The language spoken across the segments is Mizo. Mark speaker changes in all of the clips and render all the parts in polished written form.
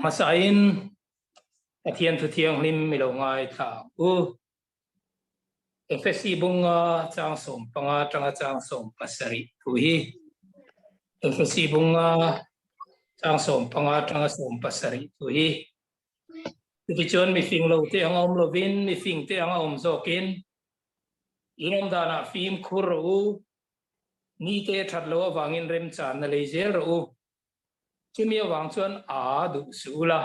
Speaker 1: Hmasain Pathian thu thianghlim mi lo ngaithla ang u. Efesi bunga chang 15 atanga chang 17 thu hi. Efesi bunga chang 15 atanga 17 thu hi. Chutichuan mifing lo te anga awm lovin mifing te anga awm zawkin in awm danah fimkhur rawh u, nite that loh avangin remchanna lei zel rawh u. Chumi avang chuan a duh suh ula,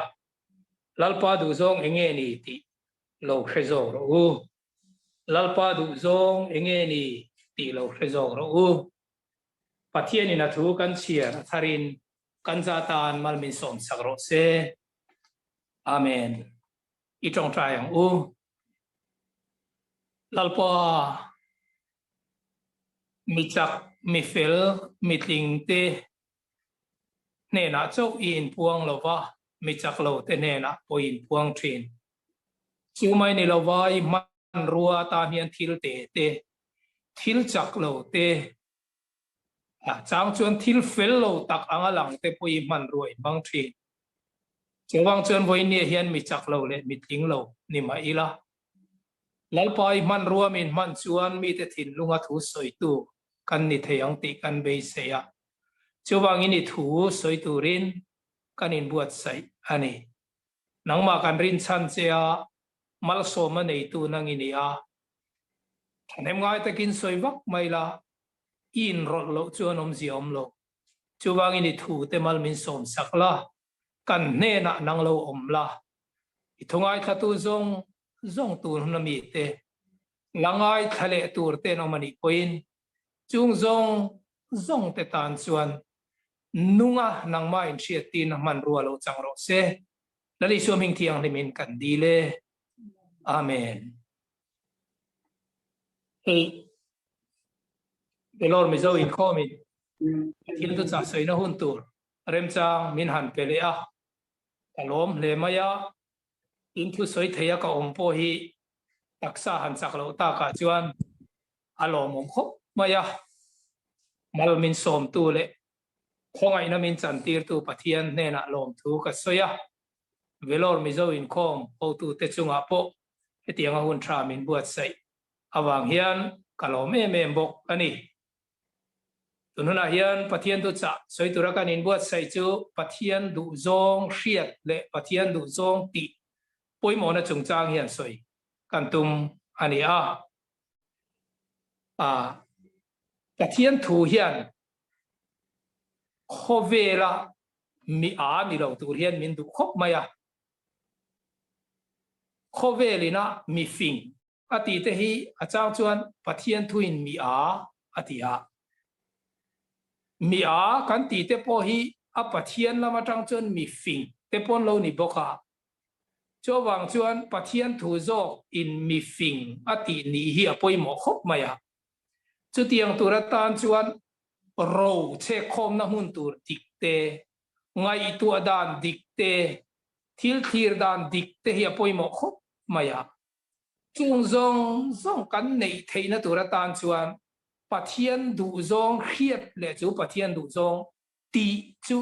Speaker 1: Lalpa duhzawng eng nge ni tih lo hre zawk rawh u. Lalpa duhzawng eng nge ni tih lo hre zawk rawh u. Pathianin a thu kan chhiar a tharin kan za tan mal min sawmsak rawh se. Amen. I tawngtai ang u. Lalpa mi chak, mi fel, mi tling te hnenah chauh i inpuang lo va, mi chak lo te hnenah pawh i inpuang thin. Chu mai ni lova i hmanrua atan hian thil te te, thil chak lo te, chang chuan thil fel lo tak anga lang te pawh i hmanrua i hmang thin. Chuvang chuan vawinia hian mi chak lo leh mi tling lo ni mah ila, Lalpa i hmanrua min hman chuan mite thinlunga thu sawitu kan ni thei ang tih kan beisei a. Chuvangin i thu sawi turin kan inbuatsaih a ni. Nangmah kan rinchhan che a, malsawmna neitu nang i ni a. Thahnem ngai takin sawi vak mai la, i inrawlh loh chuan awmzia awm lo. Chuvangin i thu te mal min sawmsak la, kan hnenah nang lo awm la, i thungaithlatu zawng zawng tur hun ami te, la ngaithla leh tur te an awm a nih pawhin chung zawng zawng te tan chuan nunga nangmah inhriattirna hmanrua lo chang rawh se. Lal Isua hming thianghlimin kan dil e. Amen. Hei Vellore Mizo inkhawmin thil chu chah sawina hun tur remchang min han pe leh a, ka lawm hle mai a, in thu sawi thei a ka awm pawh hi taksa han chak loh takah chuan a lawmawm khawp mai a, mal min sawmtu leh khawngaihna min chantirtu Pathian hnenah lawmthu ka sawi a, Vellore Mizo inkhawm hotute chungah pawh hetianga hun tha min buatsaih avang hian ka lawm em em bawk a ni. Tun hunah hian Pathian duhchah sawi tura kan inbuatsaih chu Pathian duhzawng hriat leh Pathian duhzawng tih pawimawhna chungchang hian sawi kan tum a ni a. Pathian thu hian khawvela mi a ni lo tur hian min duh khawp mai a. Khawvel ina mi fing A tih te hi a chang chuan Pathian thuin mi a a ti a. Mi a kan tih te pawh hi a Pathian lam atang chuan mi fing te pawn lo ni bawk a. Chuvang chuan Pathian thu zawk in mi fing a tih nih hi a pawimawh khawp mai a. Chutiang tur atan chuan ro chhekkhawmna hmun tur dik te, ngaihtuah dan dik te, thil thlir dan dik te hi a pawimawh khawp mai a. Chung zawng zawng kan neih theihna tur atan chuan Pathian duhzawng hriat leh chu Pathian duhzawng tih chu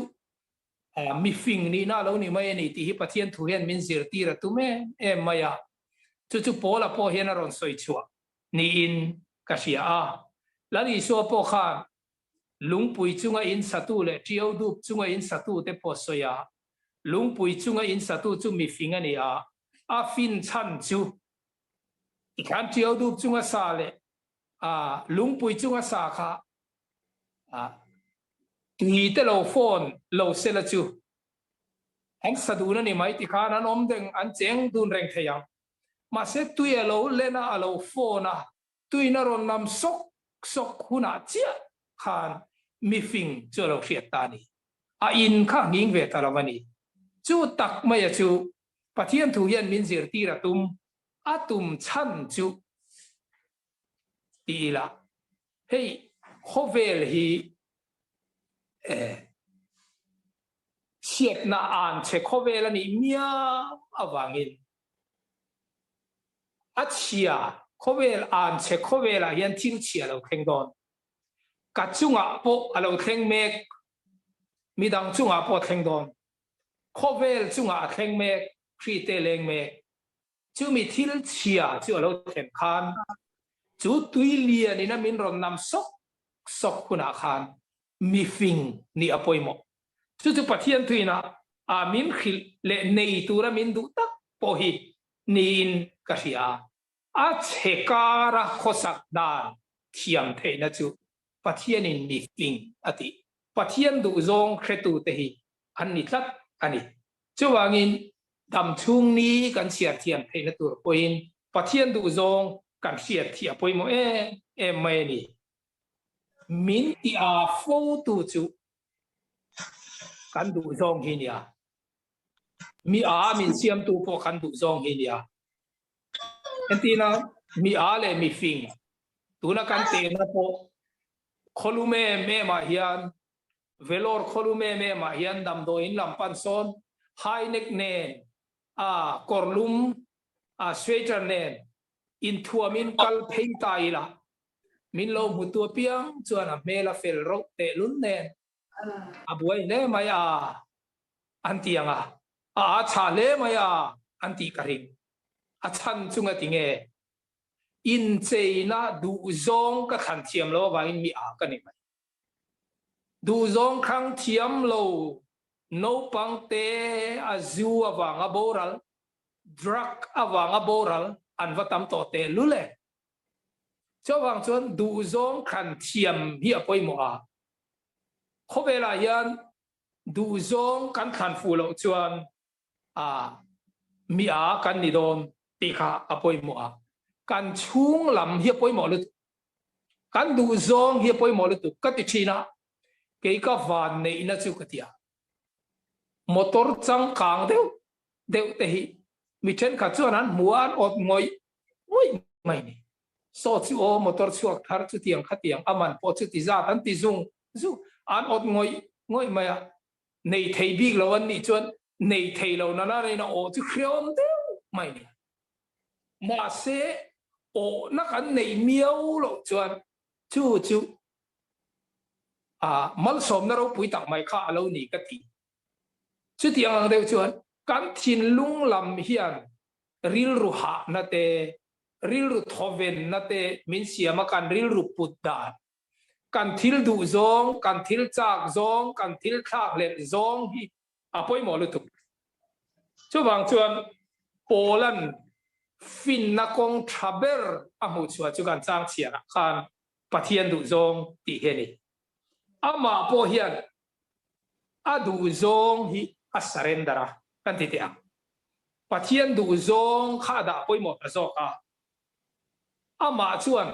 Speaker 1: mifing nihna a lo ni mai a ni tih hi Pathian thu hian min zirtir a tum em em mai a. Chu chu Paula pawh hian a rawn sawi chhuah niin ka hria a. Lal Isua pawh khan lungpui chunga in satu leh ṭiau dup chunga in satu te pawh sawi a, Lungpui chunga in satu chu mifing a ni a, a fin chhan chu tikhan ṭiau dup chunga sa leh lungpui chunga sa kha tui te lo phone lo sela chu an sa dun a ni mai tikhan an awm deng an cheng dun reng thei ang. Mahse tui a lo len a, a lo phone a, tuin a rawn nam sawk sawk hunah chiah khan mifing chu a lo hriat ta a ni. A in kha nghing ve ta lo a ni. Chu tak maia chu Pathian thu hian min zirtir a tum, a tum chhan chu ti ila hei khawvel hi eh chhiatna an chhe khawvel a nih miau avangin a chhia khawvel an chhe khawvelah hian thil chhia lo thleng dawn. Ka chungah pawh a lo thleng mek, midang chungah pawh a thleng dawn. Khawvel chungah a thleng mek, hri te leng mek. Chumi thil chhia chu a lo thlen khan chu tui lian in a min rawn nam sawk sawk hunah khan mifing nih a pawimawh. Chu chu Pathian thuina a min hrilh leh nei tura min duh tak pawh hi niin ka hria. A chhe kara khawsak dan thiam theihna chu Pathianin mifing a tih. Pathian duhzawng hretute hi an ni tlat a ni. Chuvangin dam chhung ni kan chhiar thiam theihna tur pawhin Pathian duhzawng kan hriat thih a pawimawh em em mai a ni. Min ti a fo tu chu kan duhzawng hi nia. Mi a min siamtu pawh kan duhzawng hi nia. Entina mi a leh mi fing tuna kan tehna pawh khawlum em em ah hian Vellore khawlum em em ah hian damdawiin lam pan sawn high neck nen a kawrlum a sweater nen inthuamin kal phei ta ila min lo hmu tu apiang chuan a hmel a fel rauh tehlul nen a buai hle mai a an ti ang a, a a chhah hle mai a an tih ka ring. A chhan chunga ti nge incheina duhzawng ka thlan thiam lo avangin mi a ka ni mai. Duhzawng thlang thiam lo naupang te a zu avanga boral, drug avanga boral an va tam tawh teh lul e. Chuvang chuan duhzawng thlan thiam hi a pawimawh a. Khawvelah hian duhzawng kan thlan fuh loh chuan a mi a kan ni dawn tih kha a pawimawh a. Kan chhung lam hi a pawimawh lutuk. Kan duh zawng hi a pawimawh lutuk ka ti thin a, kei ka van neihna chu ka ti a. Motor changkang deuh deuh te hi mi thenkhat chuan an hmu a, an awt ngawih ngawih mai ni. Saw chu aw motor chhuak thar chutiang khatiang a man pawh chuti zat an ti zung zung an awt ngawih ngawih mai a. Nei thei bik lo an nih chuan nei thei lo nana neiin a aw chu hreawm deuh mai ni. Mahse, awhna kan neih miau loh chuan chu chu a malsawmna ropui tak mai kha a lo ni ka ti. Chutiang ang deuh chuan kan thinlung lam hian rilru hahna te, rilru thawvenna te min siam a, kan rilru put dan, kan thil duh zawng, kan thil chak zawng, kan thil thlakhlelh zawng hi a pawimawh lutuk. Chuvang chuan Paula'n finna kawng tha ber a hmuh chhuah chu kan chang chhiarah khan Pathian duhzawng tih hi a ni. Amah pawh hian a duhzawng hi a surrender a, kan ti teh ang. Pathian duhzawng kha a dah pawimawh ta zawk a. Amah chuan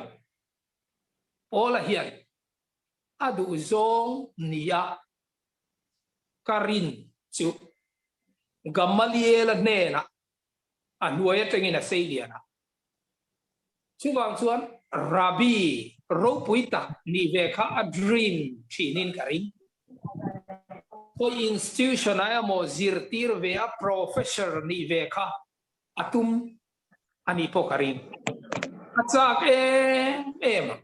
Speaker 1: Paula hian a duhzawng nia Ka rin chu Gamaliel-a hnenah a hnuai atangin a sei lian a. Chuvang chuan Rabbi ropui tak nih ve kha a dream thinin ka ring. Khawi institution-ah emaw zirtir ve a professor nih ve kha a tum a nih pawh ka ring. A chak em em a.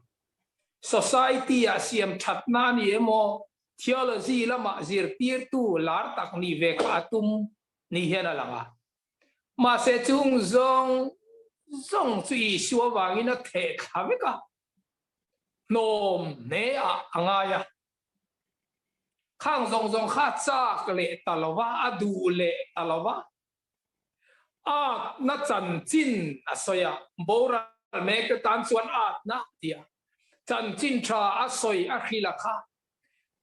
Speaker 1: Society-ah siam thatna a ni emaw Theology lamah zirtirtu lar tak nih ve kha a tum ni hian a lang a. Mahse chung zawng zawng chu Isua vangin a theh thla vek a, hnawm hneah a ngai a. Khang zawng zawng kha a chak leh ta lo va, a duh leh ta lo va. Atna chanchin a sawi a, boral mek te tan chuan atna ti a, chanchin tha a sawi a hrilh a kha,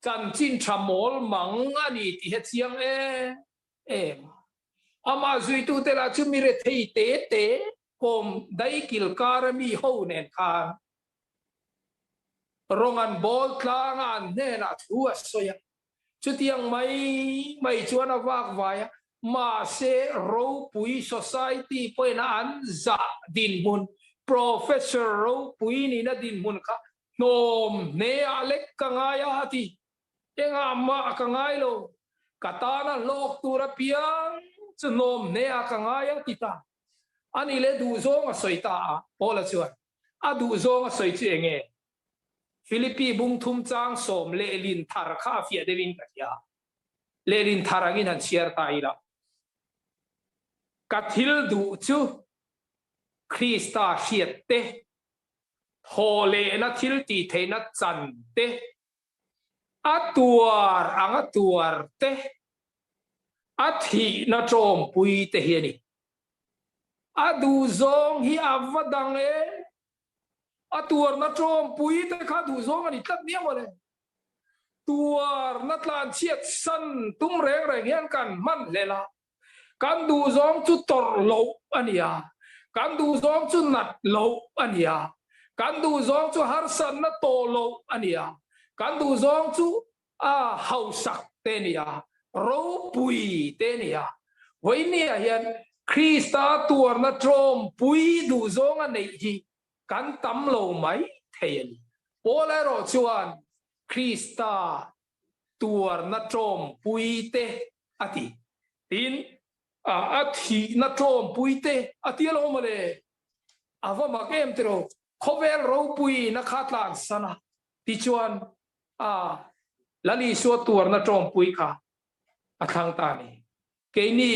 Speaker 1: chanchin tha mawl mang a ni tih hi a chiang em em. Amah zuitute lah chu mi rethei te te kawm daikil kara mi ho nen khan rawng an bawl tlang a, an hnenah thu a sawi a. Chutiang mai mai chuan a vak vai a, mahse ropui society pawhin an zah dinhmun, Professor ropui nihna dinhmun kha hnawm hneah lek ka ngai a, a ti. Engah mah ka ngai lo, ka tana hlawk tur apiang chu hnawm hneah ka ngai a, ti ta. Ani leh duhzawng a sawi ta a, Paula chuan a duhzawng a sawi chu enge? Philippi bung thum chang 12 thar kha a fiah deuhin ka hria. Lehlin thar angin han chhiar ta ila. Ka thil duh chu Krista hriat te, thaw lehna thil tih theihna chan te, a tuar anga tuar te, a thihna tawmpui te hi a ni. A duhzawng hi a va dang e. A tuarna tawmpui te kha duhzawng a ni tlat nia mawle. Tuarna tlanchhiat san tum reng reng hian kan hman hlel a. Kan duhzawng chu tawrh loh a ni a, kan duhzawng chu nat loh a ni a, kan duhzawng chu harsatna tawh loh a ni a, kan duhzawng chu a hausak te a ni a, ropui te a ni a. Vawinia hian Krista tuarna tlawmpui duhzawng a neih hi kan tam lo mai thei a ni. Paul erawh chuan Krista tuarna tlawmpui te a ti. Tin, a thihna tlawmpui te a ti alawm mawle. A va mak em tiraw? Khawvel ropuina kha tlansan a, tichuan a Lal Isua tuarna tlawmpui kha a thlang ta a ni. Keini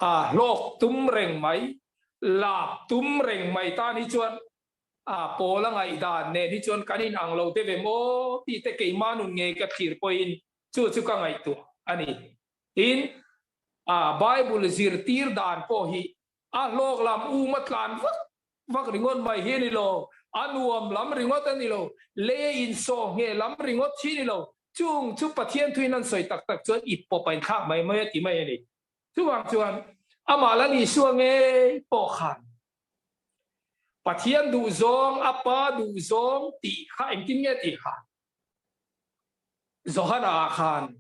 Speaker 1: a hlawk tum reng mai, lap tum reng mai tan hi chuan A pawl a ngaihdan nen hi chuan kan in ang lo deuh em aw tih te keimah nun ngei ka thlir pawhin chu chu ka ngaihtuah a ni. Tin, a Bible zirtir dan pawh hi a hlawk lam um a tlan vak vak ringawt mai hi a ni lo, a nuam lam ringawt a ni lo, lei a insawh ngheh lam ringawt hi a ni lo, chung chu Pathian thuin an sawi tak tak chuan ip pawp a inthlak mai mai a ti mai a ni. Chuvang chuan amah Lal Isua ngei pawh khan Pathian duhzawng, a Pa duhzawng tih kha engtin nge tih kha? Johana ah khan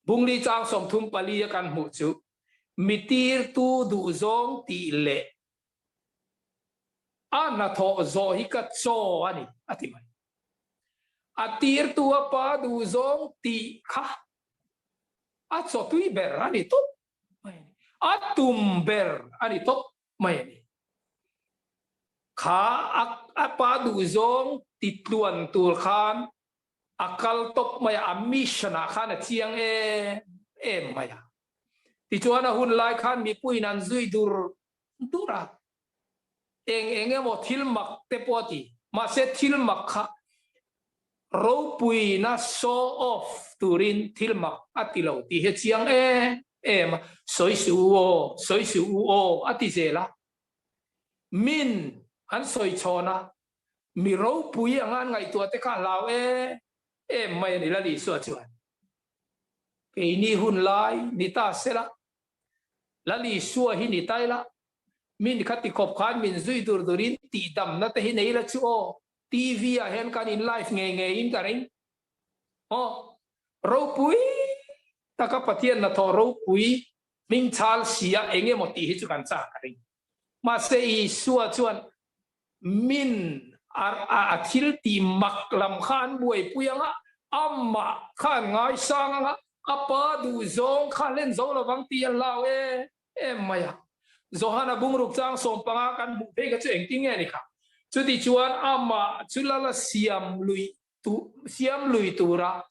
Speaker 1: Bungli chang 34 a kan hmuh chu mi tirtu duhzawng tih leh a hnathawh zawh hi ka chaw a ni a ti mai. A tirtu a Pa duhzawng tih kha a chaw tui ber a ni tawp mai a ni. A tum ber a ni tawp mai a ni. Kha a pa duhzawng titluan tur khan a kal tawp mai a, a mission ah khan a chiang em em mai a. Tichuan a hun lai khan mipuiin an zui dur dur a, eng eng emaw thil mak te pawh a ti. Mahse thil mak kha ropuina show off turin thil mak a ti lo tih hi a chiang em em a, sawi suh u aw, sawi suh u aw a ti zel a. Min an sawi chhawn a, mi ropui anga an ngaihtuah te kha a hlau em em mai a ni Lal Isua chuan. Keini hun lai ni ta sela, Lal Isua hi ni ta ila, min kha tikhawp khan min zui dur durin tihdamna te hi nei ila chu aw, TV ah hian kan in live ngei ngei in ka ring. Aw, ropui taka Pathian hnathawh ropui hming chhal si a eng emaw tih hi chu kan chak ka ring. Mahse Isua chuan min a thil tih mak lam kha an buaipui ang a, amah kha an ngaisang ang a, a pa duhzawng kha hlen zo lovang tih an hlau em em mai a. Johana bungruk chang 15 kan hmuh phei kha chu engtin nge ni kha? Chuti chuan amah chu lala siam luih siam lui tura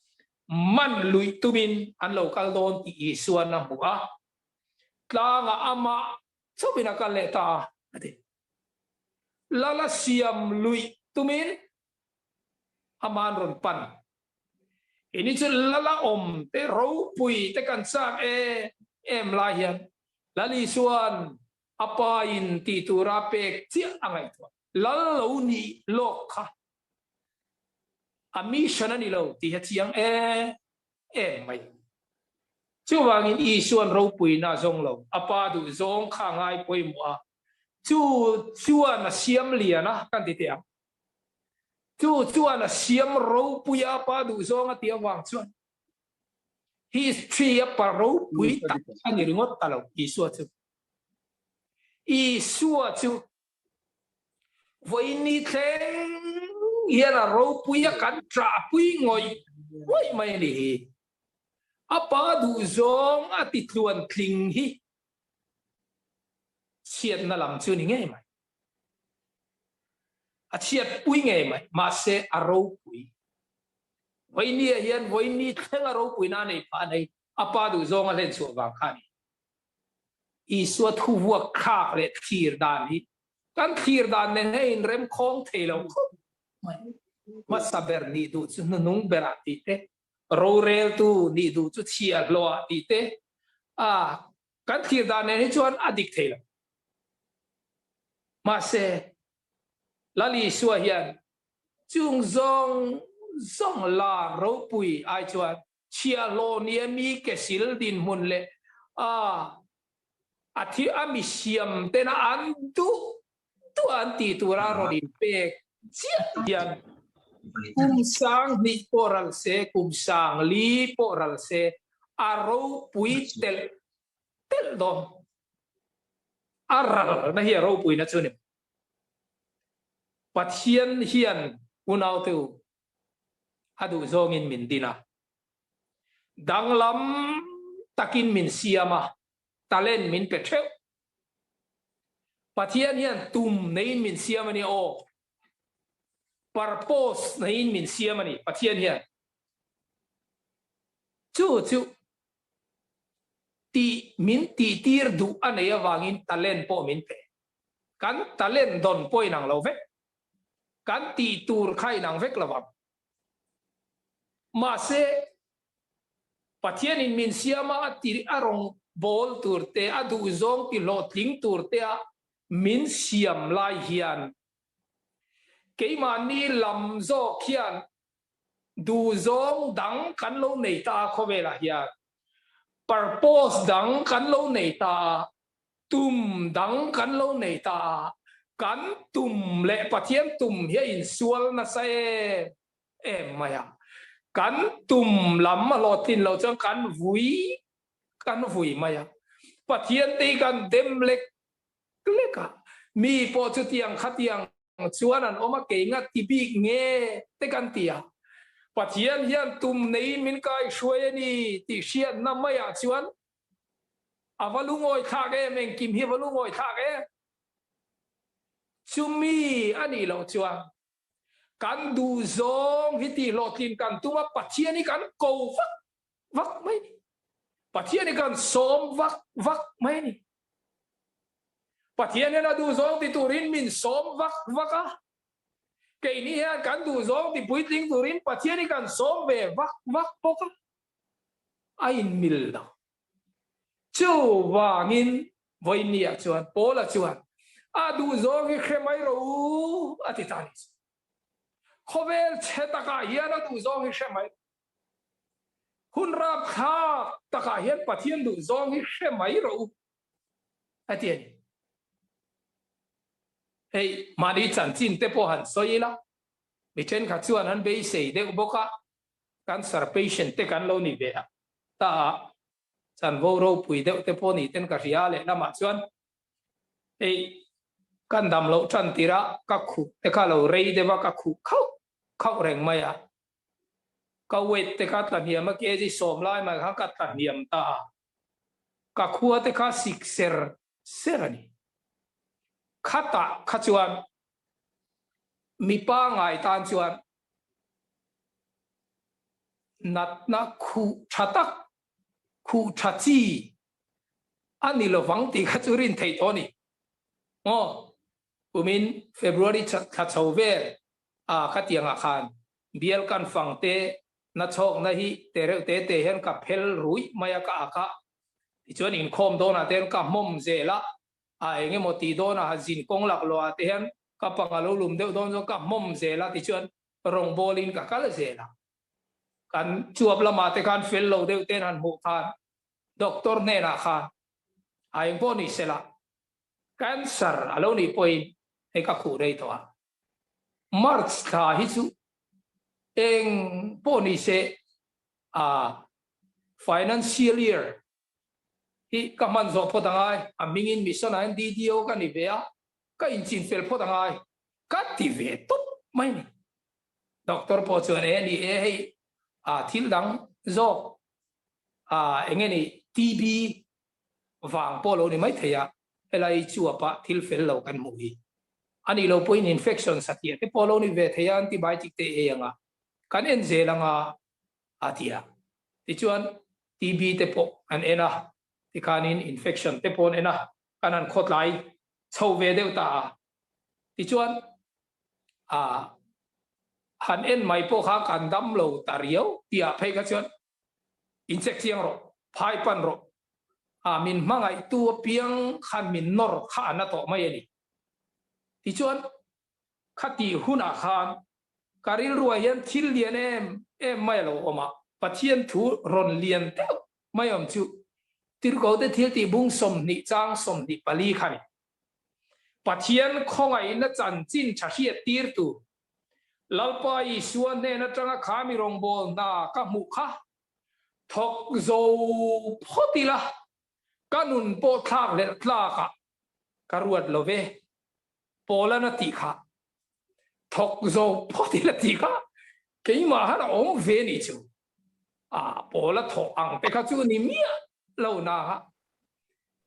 Speaker 1: man luih tumin an lo kal dawn tih Isuan a hmu a, tlangah amah chauhin a kal leh ta a, a ti. Lala siam luih tumin ama'n rawn pan. Ini chu lala awm te ropui te kan chak em em lai hian Lal Isuan a pa in tih tura pek chiah a ngaihtuah. Lal lo nih lawk kha a mission a ni lo tih hi a chiang em em mai. Chuvangin Isuan ropuina a zawng lo, a pa duh zawng kha a ngai pawimawh a, chu chuan a siam lian a kan ti teh ang. Chu chuan a siam ropui a, a pa duh zawng a tih avang chuan history a pa ropui tak a ni ringawt ta lo Isua chu. Isua chu Vawiin thleng hian a ropui a kan ṭahpui ngawih ngawih mai a ni hi. A pa duhzawng a ti tluan tling hi chhiatna lam chu ni ngei mai. A chhiatpui ngei mai, mahse a ropui. Vawiin hian vawiin thleng a ropuina a nei phah a nei. A Pa duhzawng a hlen chhuah vang kha a ni. Isua thu vuak thlak leh thlir dan hi kan thlir dan nen hian a inremkhawng thei lo khawp mai. Hmasa ber nih duh chu hnunung berah tih te, roreltu nih duh chu chhiahhlawhah tih te, a kan thlir dan nen hi chuan a dik thei lo. Mahse, Lal Isua hian chung zawng zawng lar ropui ai chuan chhiahhlawh nia mi ke sil dinhmun leh a a thi a mi siam tena an duh duh an tih tura rawn inpek chiah hian kum 2000 pawh ral se, kum 4000 pawh ral se a ropui telh telh dawn. A ralna hi a ropuina chu a ni. Pathian hian unaute u a duh zawngin min din a, danglam takin min siam a, talent min pe theuh. Pathian hian tum neiin min siam a ni aw, purpose neiin min siam a ni Pathian hian. Chu chu tih min tihtir duh a nei avangin talent pawh min pe. Kan talent dawn pawh inang lo vek. Kan tih tur kha inang vek lo vang. Mahse, Pathianin min siam a, a ti a rawn bawl tur te, a duhzawng ti hlawhtling tur te a min siam lai hian keimahni lam zawk hian Duhzawng dang kan lo nei ta a khawvelah hian purpose dang kan lo nei ta a, tum dang kan lo nei ta a, kan tum leh Pathian tum hi a insual nasa em em mai a. Kan tum lam a hlawhtlin loh chuan kan vui kan vui mai a. Pathian te hi kan dem lek lek a, mi pawh chutiang khatiang chuan an awm a, kei nga ti bik nge te kan ti a, Pathian hian tum neiin min kaihruai a ni tih hriatna maiah chuan a va lungawi thlak em, engkim hi a va lungawi thlak em? Chumi a nih loh chuan kan duhzawng hi tihhlawhtlin kan tum a, Pathian hi kan ko vak vak mai a ni. Pathian hi kan sawm vak vak mai a ni. Pathian hian a duhzawng ti turin min sawm vak vak a, keini hian kan duhzawng ti puitling turin Pathian hi kan sawm ve vak vak bawk a, a inmil lo. Chuvangin vawinia chuan Paula chuan a duhzawng hi hre mai rawh u a ti ta a ni. Khawvel chhe takah hian a duhzawng hi hre mai rawh. Hun rapthlak takah hian Pathian duhzawng hi hre mai rawh u a ti a ni. Hei mahni chanchin te pawh han sawi ila, mi thenkhat chuan an beisei deuh bawk a, cancer patient te kan lo ni ve a, ta a chanvo ropui deuh te pawh ni ten ka hria a, lehlamah chuan hei kan dam loh tan tirh a ka khuh te kha lo rei deuh a, ka khuh khauh khauh reng mai a. Ka weight te kha tla hniam a, kg 10 lai mai khan ka tla hniam ta a, ka khua te kha sik ser ser a ni. Khatah kha chuan mipa ngai tan chuan natna khuh tha tak, khuh tha chi a ni lovang tih kha chu rin theih tawh a ni. Aw, kumin February thla chho vel a khatiangah khan bial kan fang te na chhawkna hi te reuh te te hian ka phel ruih mai a ka ak a, tichuan inkhawm dawnah te hian ka hmawm zel a, a eng emaw tih dawnah han zin kawng lak lawhah te hian ka pang a lo lum deuh dawn chuan ka hmawm zel a, tichuan rawngbawlin ka kal zel a. Kan chuap lamah te khan fel lo deuh ten han hmuh khan doctor hnenah khan a eng pawh ni sela cancer a lo nih pawhin hei ka khuh rei tawh a, March thla hi chu eng pawh ni se a financial year hi ka hman zawh phawt a ngai, a hmingin mission ah hian DDO ka ni ve a, ka inchin fel phawt a ngai ka ti ve tawp mai a ni. Doctor pawh chuan e ni e hei a thil dang zawk a eng nge ni TB vang pawh lo ni mai thei a, helai chuapa thil fel lo kan hmuh hi a nih loh pawhin infection satliah te pawh lo ni ve thei a, antibiotic te ei anga kan en zel anga a ti a. Tichuan TB te pawh an en a, tikhanin infection te pawh an en a, kan han khawtlai chho ve deuh ta a. Tichuan ah han en mai pawh kha kan dam lo ta riau tihah phei kha chuan in check chiang rawh, phai pan rawh, ah min hmangaihtu apiang khan min nawr kha a na tawh mai a ni. Tichuan khatih hunah khan ka rilruah hian thil lian em em mai a lo awm a, Pathian thu rawn lian deuh mai awm chu Tirhkote thiltih bung 20 chang 24 kha a ni. Pathian khawngaihna chanchin tha hriat tir tur Lalpa Isua hnen atanga kha mi rawngbâwl hna ka hmuh kha thawk zo phawt ila ka nun pawh thlak hlelh tlakah ka ruat lo ve. Paula'n a tih kha thawk zo phawt ila tih kha keimah han a awm ve nih chu. A Paula thawh ang te kha chu ni miah lo na a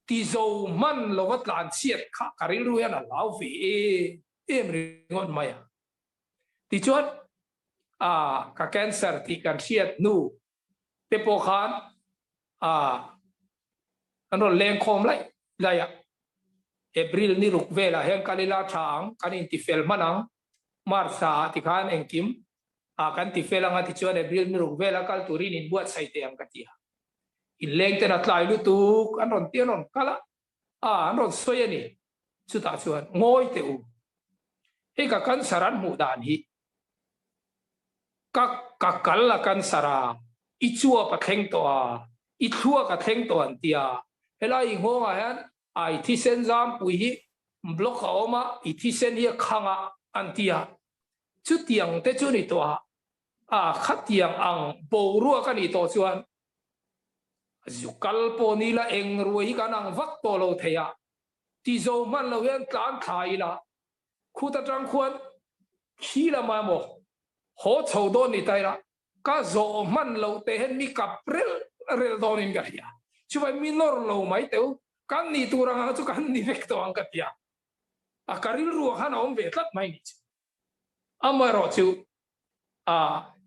Speaker 1: ti zo hman lova tlan chhiat kha ka rilru hian a hlau ve em em ringawt mai a. Tichuan a ka cancer tih kan hriat hnu te pawh khan a an rawn leng khawm laih laih a. April ni ruk velah hian kal ila tha ang, kan intifel hman ang, March thla ah tikhan engkim ah kan tifel ang a tichuan April ni ruk vela kal turin inbuatsaih teh ang ka ti a. Inleng ten a tlai lutuk an rawn ti an rawn kal a, a an rawn sawi a ni. Chutah chuan ngawi teh u, hei ka cancer an hmuh dan hi ka ka kal a cancer a, i chuap a thleng tawh a, i thluak a thleng tawh an ti a, helai i nghawngah hian a i thisen zampui hi block a awm a, i thisen hi a khang a an ti a, chutiang te chu ni tawh a, a khatiang ang boruak a nih tawh chuan zu kal pawh ni la eng ruai hi kan ang vak tawh lo thei a, ti zo hman lo hian tlan thla ila khut atang khuan khi lamah emaw haw chho dawn ni ta ila ka zawh hman loh teh hian mi kap rel rel dawnin ka hria. Chuvai mi nawr lo mai teu, kan nih tur ang ang chu kan ni vek tawh ang ka ti a. A ka rilru ah khan a awm ve tlat mai ni chu. Amaherawh chu a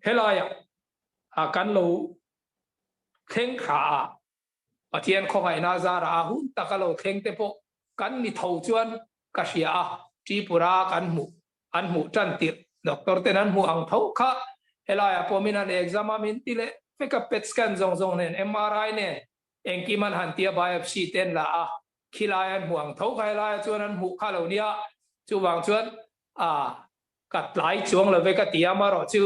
Speaker 1: helaiah a kan lo thleng thla a, Pathian khawngaihna zarah a hun taka lo thleng te pawh kan ni tho chuan ka hria a, Tripura kan hmuh an hmuh tan tirh doctor ten an hmuh ang tho kha helaiah pawh min han exam a min ti leh vek a pet scan zawng zawng nen MRI nen engkim an han tia biopsy te an la a khilai an hmuh ang tho kha helaiah chuan an hmuh kha lo nia chuvang chuan a ka tlai chuang lo ve ka ti a amaherawh chu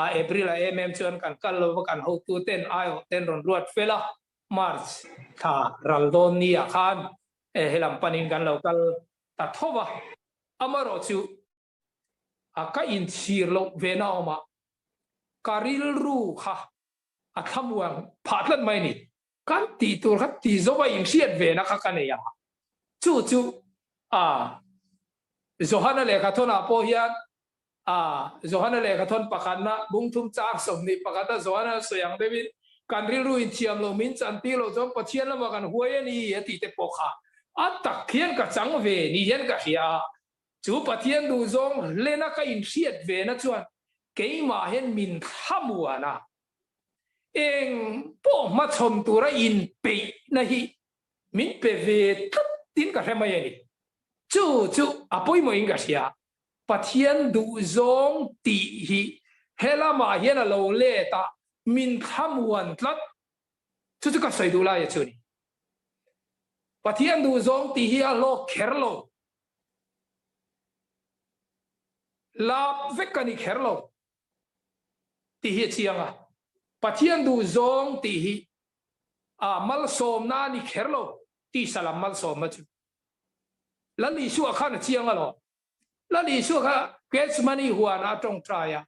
Speaker 1: a April a em em chuan kan kal lo va kan hotu ten aiawh ten rawn ruat fel a March thla ral dawn ni ah khan helam panin kan lo kal ta tho va. Amaherawh chu a ka inchhir loh ve na awm a, ka rilru kha a thlamuan phah tlat mai a ni. Kan tih tur kha ti zo a inhriat ve na kha ka nei a, chu chu a Johana lehkhathawnah pawh hian a Johana lehkhathawn pakhatna bungthum chang 21 a Johana sawi ang deuhin kan rilru inthiam lo min chantir loh chuan Pathian lamah kan huai a ni a tih te pawh kha a tak hian ka chang ve ni hian ka hria a. Chu Pathian duhzawng hlena ka inhriat ve na chuan keimah hian min thlamuan a, eng pawh hmachhawn tura inpeihna hi min pe ve tlatin ka hre mai a ni. Chu chu a pawimawhin ka hria. Pathian duhzawng tih hi he lamah hian a lo let a, min thlamuan tlat. Chu chu ka sawi duh lai a chu ni. Pathian duhzawng tih hi a hlawk kher lo. Lap vek a ni kher lo tih hi a chiang a. Pathian duhzawng tih hi a malsawmna a ni kher lo tisa lam malsawmna chu. Lal Isua khan a chiang alawm. Lal Isua kha Gethsemane huanah a tawngtai a,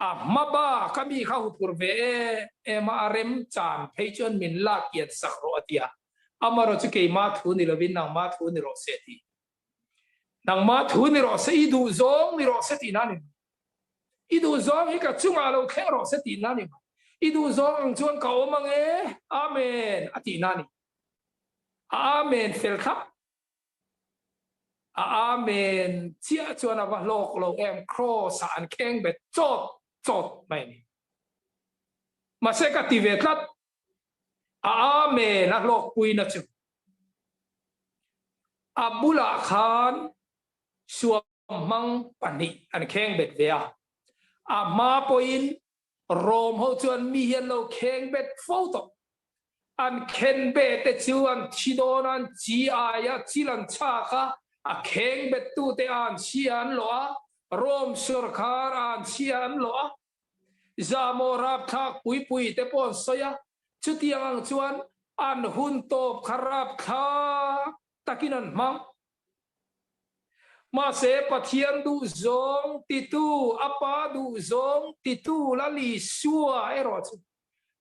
Speaker 1: a hma bak a mi kha huphur ve em em a, a rem chan phei chuan min lak kian sak rawh a ti a, amaherawh chu keimah thu ni lovin nangmah thu ni rawh se a ti. Nangmah thu ni rawh se, i duh zawng ni rawh se tihna a ni mai. I duh zawng hi ka chungah lo thleng rawh se tihna a ni mai. I duh zawng ang chuan ka awm ang e, Amen a tihna a ni. A Amen fel thlap. A Amen chiah chuan a va hlawk lo em, Kraws ah an kheng bet chawt chawt mai a ni. Mahse ka ti ve tlat. A Amen a hlawkpuina chu a bulah khan suamhmang pahnih an kheng bet ve a. A hma pawhin Rom ho chuan mi hi an lo kheng bet fo tawh. An khen be te chu an thi dawn a, an chi ai a, chil an chhak a, a kheng bet tute an chhia an lawh a, Rom sawrkhar an chhia an lawh a, Zahmawh rapthlak pui pui te pawh an sawi a, chutiang ang chuan an hun tawp kha rapthlak takin an hmang. Mahse, Pathian duhzawng titu, a Pa duhzawng titu Lal Isua erawh chu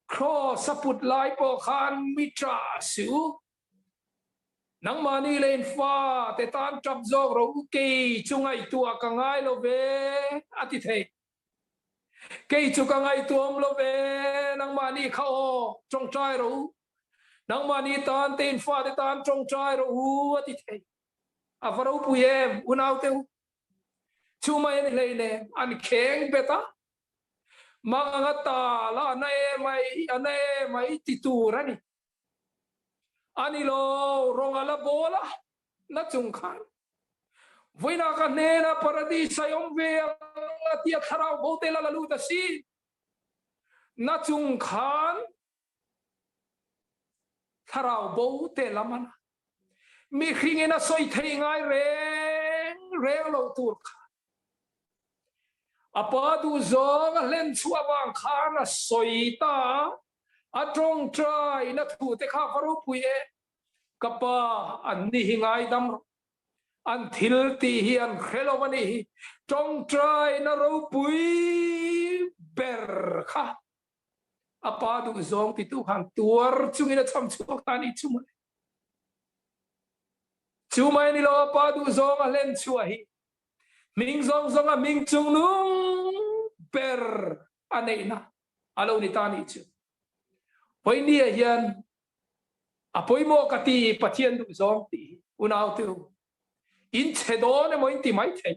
Speaker 1: Kraws a put lai pawh khan mi ṭah suh u. Nangmahni leh in fate tan ṭap zawk rawh u, kei chu ngaihtuah ka ngai lo ve, a ti thei. Kei chu ka ngaihtuahawm lo ve, nangmahni kha aw, ṭawngṭai rawh u. Nangmahni tan te in fate tan ṭawngṭai rawh u, a ti thei. A va ropui em, unaute u. Chu mai a ni hleinem, an kheng bet a. Mang anga tal a, a na em ai, a na em ai ti tur a ni. A ni lo, rawng a la bawl a, na chung khan. Vawiinah ka hnenah Paradis a awm ve ang a tia thlarau bo te la la lut a si. Na chung khan thlarau bo te lam a na. Mihringin a sawi thei ngai reng reng lo tur kha. A pa duhzawng a hlen chhuah avang khan a sawi ta a, a tawngtai na thu te kha va ropui e. Ka pa, an ni hi ngaidam rawh. An thil tih hi an hre lo a nih hi. Tawngtai na ropui ber kha a pa duhzawng titu khan tuar chungin a cham chhuak ta a nih chu mawle. Chu mai a ni lo, a pa duhzawng a hlen chhuah hi hming zawng zawng a hming chungnung ber a neihna a lo ni ta a nih chu. Pawimawh hian A pawimawh ka ti Pathian duh zawng tih hi unau te u in chhe dawn emaw in ti mai thei,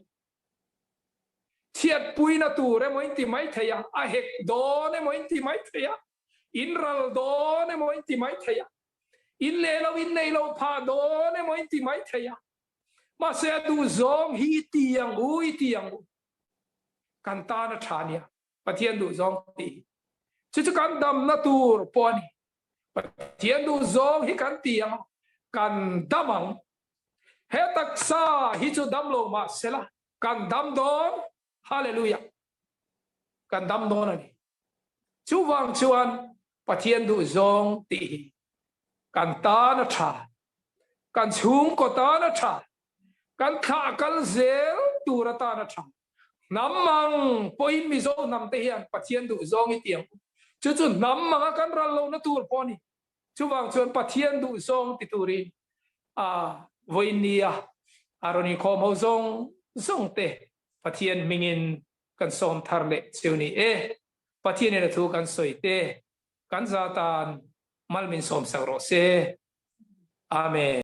Speaker 1: chhiatpuina tur emaw in ti mai thei a, a hek dawn emaw in ti mai thei a, in ral dawn emaw in ti mai thei a, in leh lo in nei lo phah dawn emaw in ti mai thei a, mahse a duh zawng hi i ti ang u, i ti ang u, kan tan a tha nia Pathian duh zawng tih hi chu chu kan damna tur pawh a ni. Pathian duh zawng hi kan ti ang, kan dam ang. He taksa hi chu dam lo mah sela, kan dam dawn, Hallelujah, kan dam dawn a ni. Chuvang chuan Pathian duh zawng tih hi kan tan a tha, kan chhungkaw tan a tha, kan thlah kal zel tur atan a tha. Hnam mang pawhin Mizo hnam te hian Pathian duh zawng i tiang u. Chu chu hnam manga kan ral lohna tur pawh a ni. Chuvang chuan Pathian duh zawng ti turin a vawiin nia a rawn inkhawm ho zawng zawng te Pathian hmingin kan sawm thar leh cheu ni e. Pathianin a thu kan sawi te kan za tan mal min sawm sak rawh se. Amen.